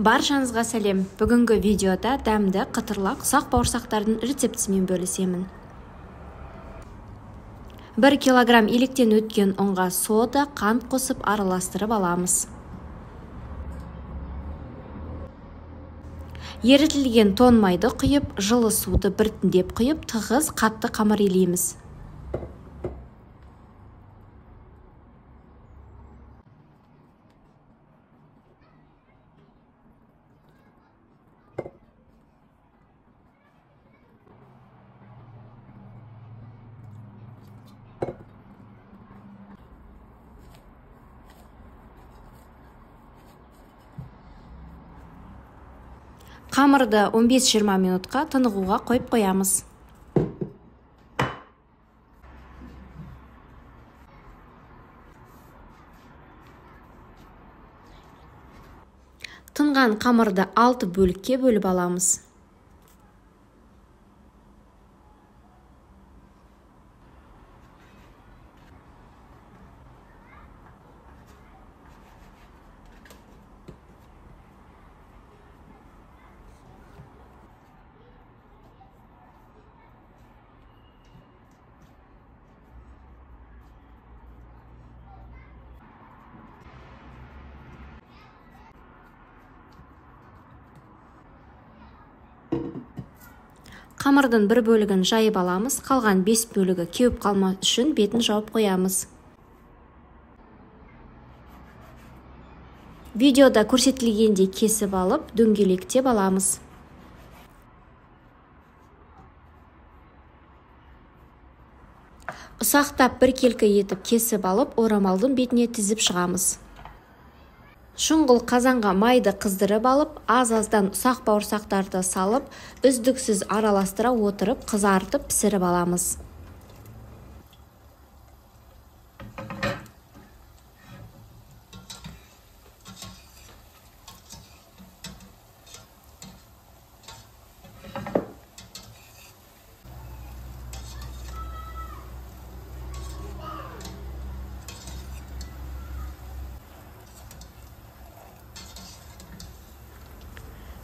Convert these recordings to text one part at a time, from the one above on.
Баршаңызға сәлем. Бүгінгі видеода дәмді қытырлақ ұсақ бауырсақтардың рецептісімен бөлісемін. 1 килограмм електен өткен ұнға сода, қант қосып араластырып аламыз. Ерітілген тон майды құйып, жылы суды біртіндеп құйып, тығыз қатты қамыр илейміз. Қамырды 15-20 минутқа тынығуға қойып қоямыз. Тынған қамырды 6 бөлікке бөліп аламыз. Қамырдың бір бөлігін жайып аламыз, қалған 5 бөлігі кеуіп қалмас үшін бетін жауып қоямыз. Видеода көрсетілгендей кесіп алып, дөңгелектеп аламыз. Ұсақтап біркелкі етіп кесіп алып, орамалдың бетіне тізіп шығамыз. Шұңғыл қазанға майды қыздырып алып, аз-аздан ұсақ бауырсақтарды салып, үздіксіз араластыра отырып, қызартып пісіріп аламыз.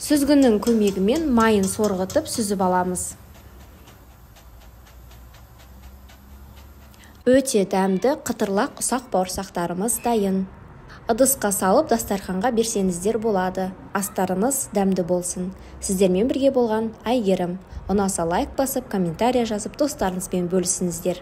Сүзгінің көмегімен майын сорғытып сүзіп аламыз. Өте дәмді қытырлақ ұсақ бауырсақтарымыз дайын. Ыдысқа салып дастарханға берсеңіздер болады. Астарыңыз дәмді болсын. Сіздермен бірге болған Айгерім. Ұнаса лайк басып, комментария жазып, достарыңызбен бөлісіңіздер.